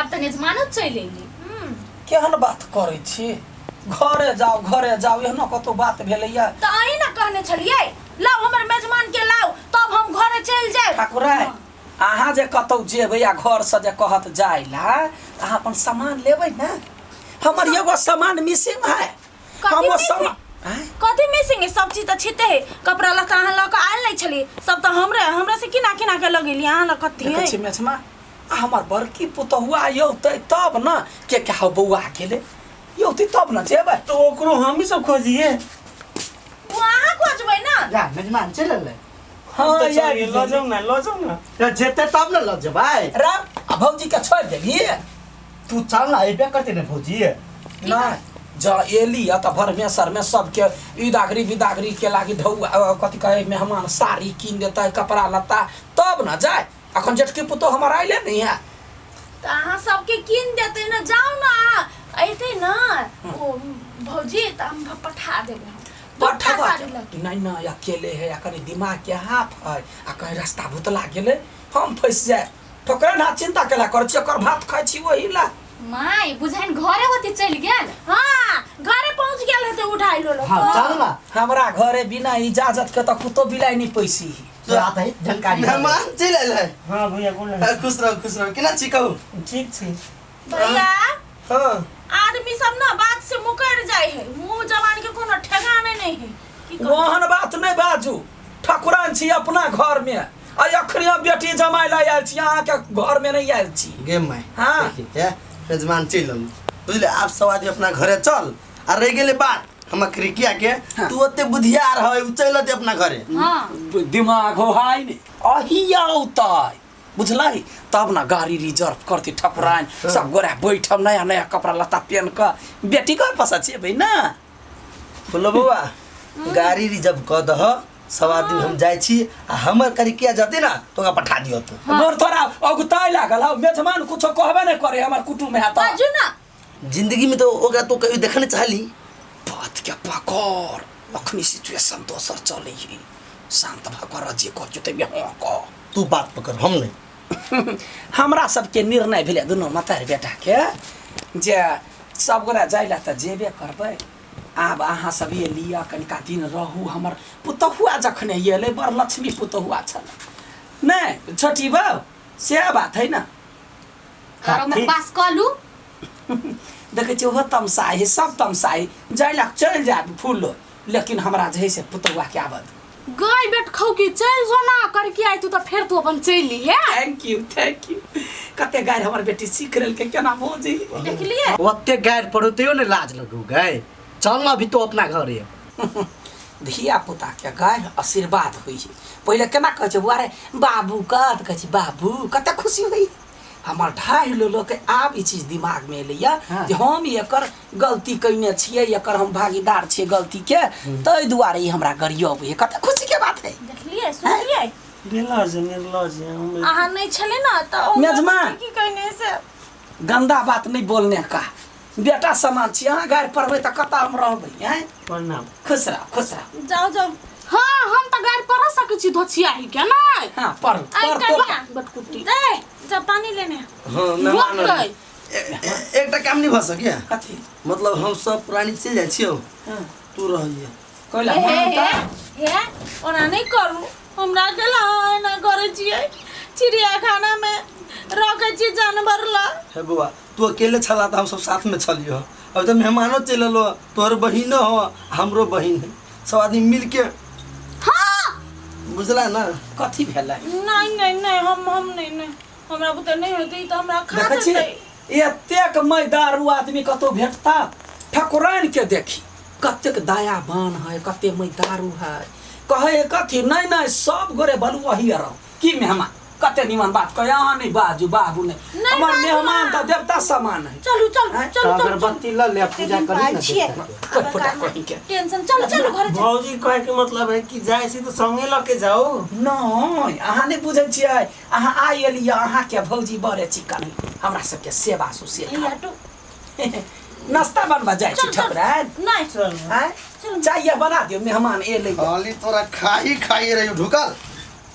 आब तऽ मेजमानो चलि अयली। केहन बात करै छी, घरे जाउ घरे जाउ, एहनो कतौ बात भेलैया? तऽ अहीं ने कहने छलियै लाउ हमर मेजमान के लाउ तब हम घरे चलि जायब। ठाकुराय, अहाँ जे कतौ जेबै आ घरसँ जे कहत जाय ला, तऽ अहाँ अपन सामान लेबै ने। हमर एगो सामान मिसिंग है। कथी हम ओ मिसिंग? सामान आँय? कथी मिसिंग है? सब चीज तऽ छिते है, कपड़ा लत्ता अहाँ लऽ कऽ आयल नहि छलियै, सब तऽ हमरे हमरा से किना किना के लऽ गेलियै, अहाँ लऽ कथी देखै है? छी मेझमा, आ हमर बड़की पुतहुआ यौतै तब ने, के क्या हो बौआ गेलै, यौतै तब ने जेबै। तऽ ओकरो हमही सब खोजिए। ओ अहाँ खोजबै ने। जा मेजमान चलि एलै। हाँ, तऽ यार, चलिए, लऽ जाउ ने, लऽ जाउ ने। तऽ जेतै तब ने लऽ जेबै। राम आ भौजी के छोड़ि देबही? तू चल ना, अयबे करते ने भौजी। नहीं, जँ एली है तऽ भरमेसर में सबके इदागरी बिदागरी के लागी ढौआ, कथी कहे मेहमान साड़ी कीन देतै, कपड़ा लत्ता, तब न जाय। अखन जेठकी पुतोह हमर आयले नहीं है। तऽ अहाँ सबके कीन देतै ने, जाउ ने अहाँ, अयतै ने ओ भौजी तऽ हम पठा देबै, हम दूटा पठबा साड़ी लऽ के। नहीं नहीं, अकेले है, आ कनी दिमाग के हाफ है, आ कहीं रास्ता भुतला गेलै हम फंसि जाए। ठोकरे ना चिंता केला कर छी, ओकर भात खाइ छी ओही ला। माय बुझाइन घरे होती चलि गेल। हाँ घरे पहुंच गेल हेतै उठाइ लो। हाँ चल ना। हमरा घरे बिना इजाजत के तऽ कुत्तो बिलाइ नहीं पैसी। तोरा तऽ जानकारी मेहमान चलि आयल है। हाँ भैया बोल। हाँ, खुश रहो खुश रहो। केना छी कहू? ठीक छी। भैया। हाँ। आदमी सब ना बात से मुकर जाय है, मुंह जबान के कोनो ठेगाने नहीं है। की कहू? ओहन बात नहीं बाजू, ठकुरान छी अपना घर में, आ अखनी हम बेटी जमाय ला आयल छी, अहाँ के घर में नहीं आयल छी। गे my. हाँ। देखी, हे, मेजमान चलि एलहुँ बुझले, आब सब आदमी अपना घरे चल। आ रहि गेलै बात हमर खिड़किया के, हाँ। तू ओते बुधियार है, उ चलि अतै अपना घरे। हाँ। दिमाग हो हाय ने अही औतै बुझलै, तब ना गाड़ी रिजर्व करती ठकुराइन, सब गोरा बैठब नया नया कपड़ा लत्ता पहन कऽ बेटी घर पसा जेबै ना। बोलो बौआ, गाड़ी रिजर्व कऽ दह, सब आदमी हम जाइ छी, आ हमर करिकिया जते ना तो ओकरा पठा दियौ तू। गोर तोरा अगुताइ लागल हौ, मेजमान कुछो कहबे नहि करे हमर कुटुम है तऽ। बाजू ना। जिंदगी में तो ओकरा तो कहियो देखने चाहली। बात के पकड़, अखनी सिचुएशन दोसर चलै है, शांत भऽ कऽ रह, जे कहै तै हँ कह। तू बात पकड़, हम नहीं। हमरा सबके निर्णय भेलै दुनू मतार बेटाके जे सब गोरा जाइ लए तऽ जेबे करबै, आब अहाँ सब एलियै कनिका दिन रहू। हमर पुतहुआ जखने एलै बड़ लक्ष्मी पुतहुआ छल नहि छोटी बहू, सएह बात है ना। आरो में पास कऽ लू। देखै छियै ओहो तमसाइ है, सब तमसाइ, जाइ लए चलि जायब फूलो, लेकिन हमरा जे है से पुतहुआके आबऽ दू। गई बेट खौकी चल जो ना करके आई तू तो फिर तू अपन चल ली है। Thank you thank you. कते गारि हमर बेटी सीख लेलकै केना भौजी। देखलियै ओते गारि पड़ो तैयो ने लाज लगू गए, चल ना अभी तो अपना घर ये। धिया पुता के गारि आशीर्वाद होइ छै। पहिले केना कहै छै बुआ रे बाबू कत कहै छै बाबू, कते खुशी होइ। हमर ढाई लेलो के आब ई चीज दिमाग में एलैया जे हम एकर गलती कयने छियै, एकर हम भागीदार छियै गलती के, ताहि दुआरे ई हमरा गरियबै। कते खुशी के बात है। देखलियै सुनलियै? निर्लज निर्लज हम। अहाँ नहीं छले ना तऽ ओ मेजमान। की कहने से गंदा बात नहीं बोलने का, बेटा समान छी, अहाँ गारि पढ़बै तऽ कतऽ हम रहबै? आँय? प्रणाम। खुश रह खुश रह। जाओ जाओ। हाँ हम तऽ गारि पढ़ सकै छी धोछिया ही के नहीं। हाँ पढ़ आई पढ़ तो। कनिया बटकुटी। ए जा पानी लेने। हाँ मेहमान रोकतै। एकटा काम नहीं भऽ सकैया। कथी? मतलब हम सब प्राणी चलि जाइ छियौ, हाँ। तू रहिए। कैला हे मान हे तऽ? हे ओना नहीं करू, हमरा के ला एना करै छियै, चिड़ियाखाना में रखै छियै जानवर ला। हे बौआ, तू अकेले छला तऽ हम सब साथ में छलियो, अब तऽ मेहमानो चलि एलो, तोहर बहिनो हो हमरो बहिन है, सब आदमी मिल के। हाँ बुझला ना? कथी भेलै? नहीं नहीं नहीं, हम नहीं नहीं, हमरा बुते नहीं होतै तऽ हमरा खा देखै छी जेतै। एतेक मैदारू आदमी कतौ भेटता? ठकुराइन के देखी कतेक दयावान है, कते मैदारू है, कहै कथी नहीं नहीं सब गोरे बलु वही रहो की मेहमान, कते निमन बात कहे, अहाँ नहीं बाजू बाबू नहीं, नहीं हमर बाजू मेहमान ना। तऽ देवता समान है। चलू चलू आँय? चलू चलू अगरबत्ती ल ले पूजा करी ना छियै। देवता के। कोइ फोटा कहीं के। टेंशन, चलू चलू घरे चलू। भौजी कहे के मतलब है कि जाय छी तो संगे लऽ के जाओ। नहीं अहाँ नहीं बुझै छियै, अहाँ आइ एलियै, अहाँके भौजी बड़े चिकन है, हमरा सबके सेवा सुसेखा। ए, हटू। नाश्ता बनबा जाइ छी चल, चल। ठकुराइन। नहीं। चल। आँय? चाय बना दियौ, मेहमान एलै। खाली तोरा खाही खाई रही ढुकल।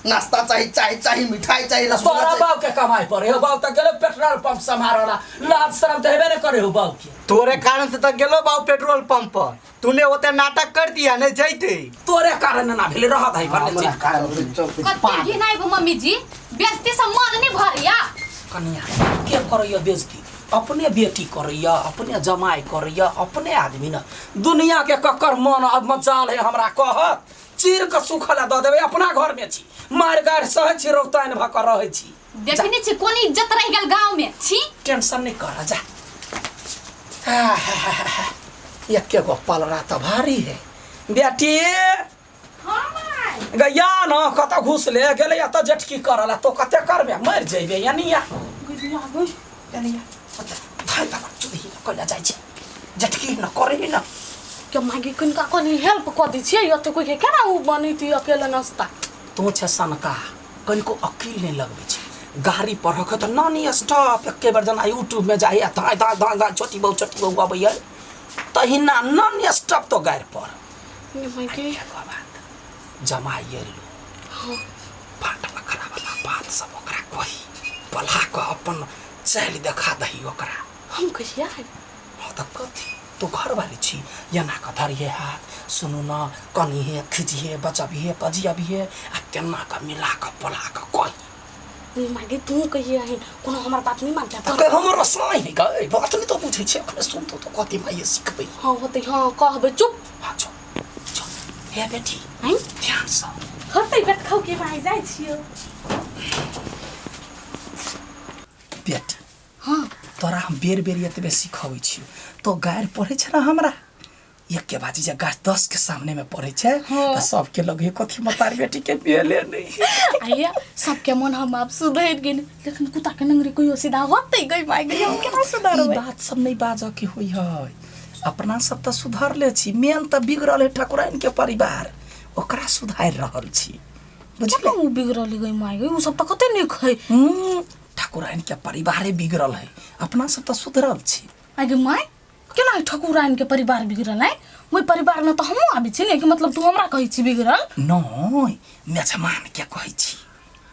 नाश्ता चाही, चाय चाही, मिठाई चाही, रसगुल्ला तोरा चाही। बाप के कमाई पर हो बाप त गेलो पेट्रोल पंप सम्हारला, लाज शरम त हेबे ने करे हो बाप के। तोरे कारण से तो गेलो बाबू पेट्रोल पंप पर, तूने ओते नाटक कर दिया नहीं जैते। तोरे कारण ना भेले रह दही भरले हमरा चीज। कारण से चलते कते घिनाइबो मम्मी जी, बेइज्जती से मन नहीं भरिया। कनिया के करैया बेइज्जती? अपने बेटी करैया, अपने जमाई करैया, अपने आदमी न। दुनिया के ककर मन अब मचाल है हमरा कहत, चीर के सुखला दऽ देबै। अपना घर में छी, मारि गारि सहै छी, रौताइन भऽ कऽ रहै छी। देखनी छी कोन इज्जत रह गेल गांव में। छी टेंशन नहीं कर जा। एके गो पलरा तऽ भारी है बेटी। गैया न कतऽ घुसले गेलै एतऽ जेठकी करला, तो कते करबे, मरि जइबे। यानी या यानी या धाइ बाबा चुही न कैला जाइ छै जेठकी न करे न। के मागी किनका कनी हेल्प कऽ दै छियै, एते कोइ के केना उ बनैती अकेले नाश्ता। तो छै सनका, कनिको अकील नहि लगबै छै। गाड़ी पर रख तऽ नानी स्टॉप एके बेर जेना यूट्यूब में जाइ धाय धाय धाय धाय छोटी बहू छोटी बहू अबैया तहिना नॉन स्टॉप तो गाड़ी पर। मागी एगो बात जमाइ एलो फाट बखरा वाला बात सब ओकरा कही पला कऽ अपन चालि देखा दही ओकरा। हम कहिया? हाँ तऽ कथी तो घरवाली छी, एना कऽ धरिहे हाथ, सुनू न कनिहे खिचिहे बचबिहे बजियबिहे आ तेना कऽ मिला कऽ पला कऽ कही। मागी तू कहिया है, कोनो हमर बात नहीं मानता। तऽ हमर रसनाइ है गै, बात नहि तो बुझै छै, अखने सुनतो तो कथी माइये सिखबै। हाँ होतै, हाँ कहबै चुप। हाँ चुप चुप हे बेटी हैं ध्यान से होतै बेट खाउ के माई जाइ छियो। बेटी हाँ तोरा हम बेर बेर एतबे सिखबै छियौ, तो गारि पढ़ै छै ने हमरा एके बाजी जे गाछ 10 के सामने में पढ़ै छै तऽ सबके लगे कथी मतार बेटी के भेले नहीं। आइया सबके मन हम आब सुधरि गेल, लेकिन कुत्ता के नंगरी कहियो सीधा होतै गई माई गई, हम केना ई सुधरबै? बात सब नहीं बाजऽ के होइ है, अपना सब तऽ सुधरले छी, मेन तऽ बिगड़ल है ठाकुराइन के परिवार, ओकरा सुधारि रहल छी बुझले। केना उ बिगड़ल गई माई गई, उ सब तऽ कते नीक है। ठाकुराइन के परिवारे बिगड़ल है, अपना सब तऽ सुधरल छी। आगे माई केना ठाकुराइन के परिवार बिगड़ल है? ओहि परिवार में तऽ हमहूँ आबै छी ने, कि मतलब तू हमरा कहै छी बिगड़ल? नहीं मेजमान के कहै छी।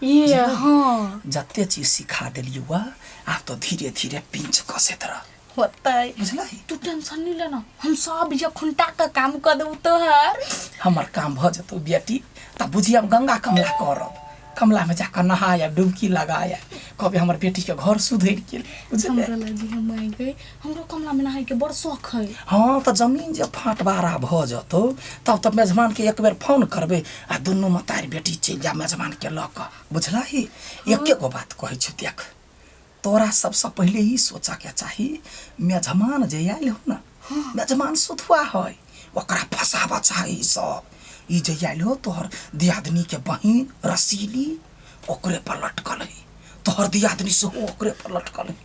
ये हाँ जते चीज सिखा देलियौ आब तो धीरे धीरे पिंच कसैत रह होतै बुझलही। तू टेंशन नहीं लेना, हम सब ये खुंटा के काम कर देबू तोहर। हमर काम भऽ जेतौ बेटी तऽ बुझी अब गंगा कमला करब, कमला में जाकऽ नहाय डुबकी लगाय, कहबै हमर बेटी के घर सुधरि गेल बुझले। हमरा लगी हम आई गई, हमरो कमला में नहाय के बड़ शौक है। हाँ तऽ जमीन जे फाटबारा भऽ जेतौ तब तऽ मेजबान के एक बेर फोन करबै आ दुनू मतारी बेटी चलि जा मेजबान के लऽ कऽ बुझलही। एके गो बात कहै छियौ देख, तोरा सबसँ पहिले ई सोचऽ के चाही मेजबान जे आयल हो न, मेजबान सुधुआ है, ओकरा फसाबऽ चाही सब। ई जे आयल हो तोहर दियादनी के बहिन रसीली ओकरे पर लटकल है, तोहर दियादनी सेहो ओकरे पर लटकल है।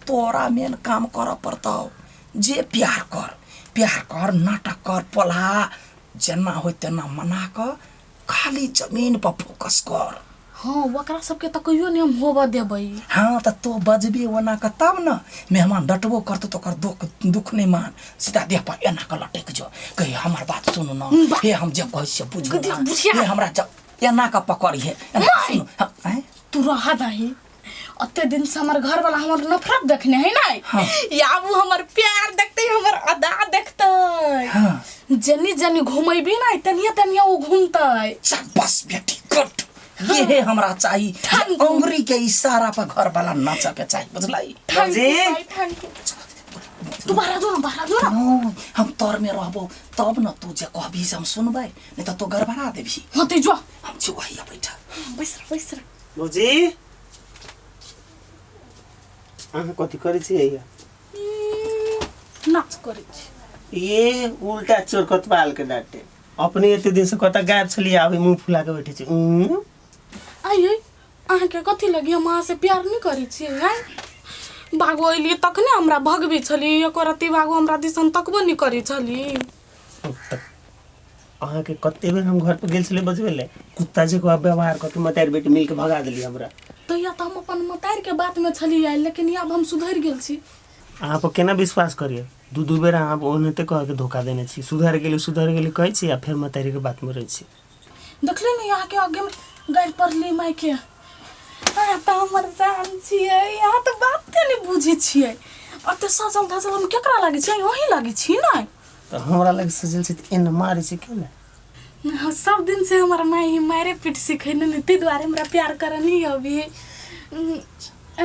तोरा मेन काम करऽ पड़तौ जे प्यार कर, प्यार कर, नाटक कर, पला जेना हो तेना मना कऽ खाली जमीन पर फोकस कर। हाँ ओकरा सबके तऽ कहियो नहीं हम होबऽ देबै। हाँ तऽ तो बजबे ओना कऽ तब न मेहमान डटबो करतौ तऽ ओकर दुख दुख नहीं मान, सीधा देह पर एना कऽ लटकि जो, कही हमर बात सुनू न, हे हम जे कहै छियै बुझू न, हे हमरा एना कऽ पकड़िहे एना सुनू। हाँ, आँय? तू रह दही, अते दिन से हमर घर वाला हमर नफरत देखने है ना, हाँ। आबू हमर प्यार देखते, हमर अदा देखते। हाँ। जनी जनी घुमेबी ना तनिया तनिया वो घूमते। शाबाश बेटी गुड, ये हमरा चाहिए अंगुरी के इशारा पर घर वाला नाचा के चाहिए बुझलाई। Thank you thank you. तू बाहर जो ना, बाहर जो ना। हम तर में रहबो तब न तू जे कहबी से हम सुनबै, नहीं तो तू गड़बड़ा देबी। हाँ ते जो हम छी वही बैठा बैस रह, बैस रह। भौजी अहाँ कथी करै छियै? नाच करै छी। ये उल्टा चोर कतवाल के डांटे, अपने एते दिन से कतऽ गायब छलियै, आब मुंह फुला के बैठे छी। आइए अहाँके कथी लगी हम अहाँ से प्यार नहीं करै छियै? आँय भागो अयलियै तखने हमरा भगबै छली, एको रत्ती भागो हमरा दिसन तकबो नहीं करै छली। अहाँके कते बेर हम घर पर गेल छलियै बजबै लए, कुत्ता जकाँ व्यवहार कऽ के मतारि बेटी मिल के भगा देलियै हमरा। तहिया तऽ हम अपन मतारि के बात में छली आयल, लेकिन आब हम सुधरि गेल छी। अहाँ पर केना विश्वास करियै? दू दू बेर अहाँ ओनाहिते कह के धोखा देने छी, सुधरि गेली सुधरि गेली कहै छी आ फेर मतारी के बात में रहै छी। देखली ने यहाँ के आगे में गारि पड़ली माय के। अहाँ तऽ हमर जान छियै, अहाँ तऽ बाते नहि बुझै छियै। एते सजल धजल हम केकरा लागै छियै? अहीं लागै छी ने। तऽ हमरा लग सजल छै तऽ एना मारै छै क्यों ने? हाँ, सब दिन से हमर माय ही मारे पीट सिखेने ने, ताहि दुआरे हमरा प्यार करऽ नहि अबै।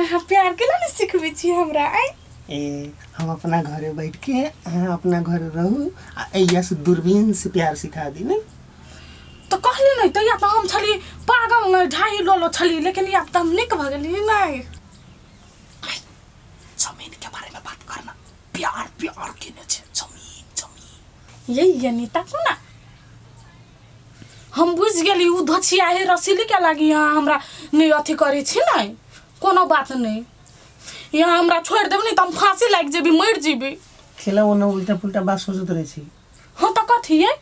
अहाँ प्यार केना नहि सिखबै छी हमरा आइ? ए हम अपना घरे बैठ के, अहाँ अपना घरे रहू आ एहिया से दूरबीन से प्यार सिखा दी ने। तऽ कहली नहि, तहिया तऽ हम छली पागल नहि, ढाई लोलो छली, लेकिन आब तऽ हम नीक भऽ गेली नहि। जमीन के बारे में बात करना, प्यार प्यार केने छै, जमीन जमीन। यही ये नीता को ना हम बुझि गेली, उ धछिया हे रसीली के लागी यहाँ हमरा नहि अथी करै छी। नहि कोनो बात नहि, यहाँ हमरा छोड़ि देब नहि तऽ हम फांसी लागि जेबी, मरि जेबी। खेला ओना उल्टा पुल्टा बात सोचैत रहै छी। हाँ तऽ कथी ये?